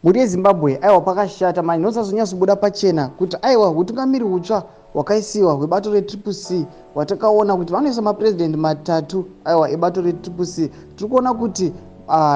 Mhuri yeZimbabwe, aiwa pakashata mani, nosazonyatsobuda pachena kuti aiwa hutungamiri hutsva hwakaisiwa hwebato reTriple C hwatakaona kuti vanoisa mapurezidendi matatu aiwa ebato reTriple C. Tiri kuona kuti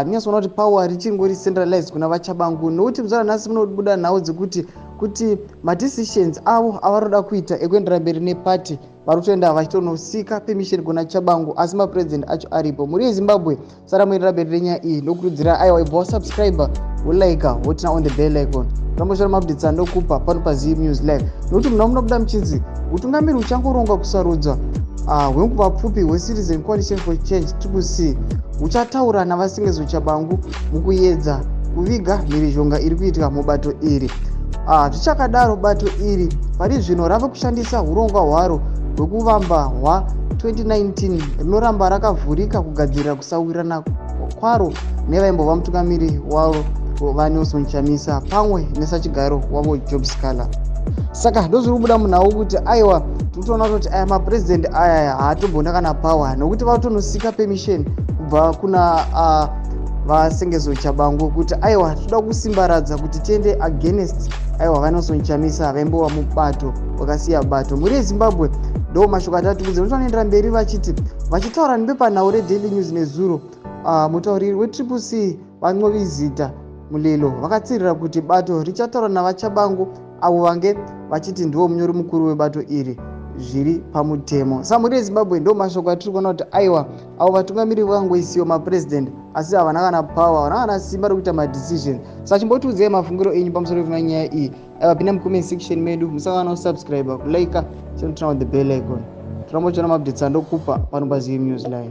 ndinyasoona kuti power richingori centralized kuna vaChabangu, nokuti muzara nhasi munobuda nhau dzekuti kuti madecisions avo avaroda kuita ekuendera mberi nepati vari kutoenda vachitonosika permission kuna Chabangu, asi mapurezidendi acho aripo. Mhuri yeZimbabwe, sara muendera mberi nenyaya iyi, ndokurudzira aiwa ibva wasubscribe, wolike, woturn on the bell icon, ramboshora maupdates andokupa pano paZim News Live, nokuti muna munobuda muchinzi utungamiri huchangorongwa kusarudzwa hwenguva pfupi hweCitizen Coalition for Change, Triple C, huchataura navaSengezo Chabangu mukuedza kuviga mhirizhonga iri kuitika mubato iri. Zvichakadaro, bato iri pari zvino rave kushandisa urongwa hwaro hwekuvamba hwa2019 rinoramba rakavhurika kugadzirira kusawirirana kwaro nevaimbova mutungamiri waro vaNelson Chamisa pamwe nesachigaro wavo Job Sikhala. Saka ndozviri kubuda munhau kuti aiwa tinotoona kuti aya mapurezidendi aya haatombona kana power, nokuti vatonosika permission kubva kuna vaSengezo Chabangu kuti aiwa toda kusimbaradza kuti tiende against aiwa vaNelson Chamisa vaimbova mubato, vakasiya bato. Mhuri yeZimbabwe, ndo mashoko atati kudze vanotonoendera mberi vachiti vachitaura nebepanhau reDaily News nezuro, mutauriri weTriple C vaNqobizitha Mlilo vakatsirira kuti bato richataura navaChabangu avo vange vachiti ndivo munyori mukuru webato iri zviri pamutemo. Sa mhuri yeZimbabwe, ndo mashoko atiri kuona kuti aiwa avo vatungamiri vangoisiwa mapurezidendi, asi havana kana power, havana kana simba rekuita madecision. Saka chimbotiudzai mafungiro enyu pamusoro penyaya iyi. Aiwa, pinda mucomment section medu, musangana kusubscribe, kulike, turn on the bell icon, tirambochiona maupdates andokupa pano paZim News Live.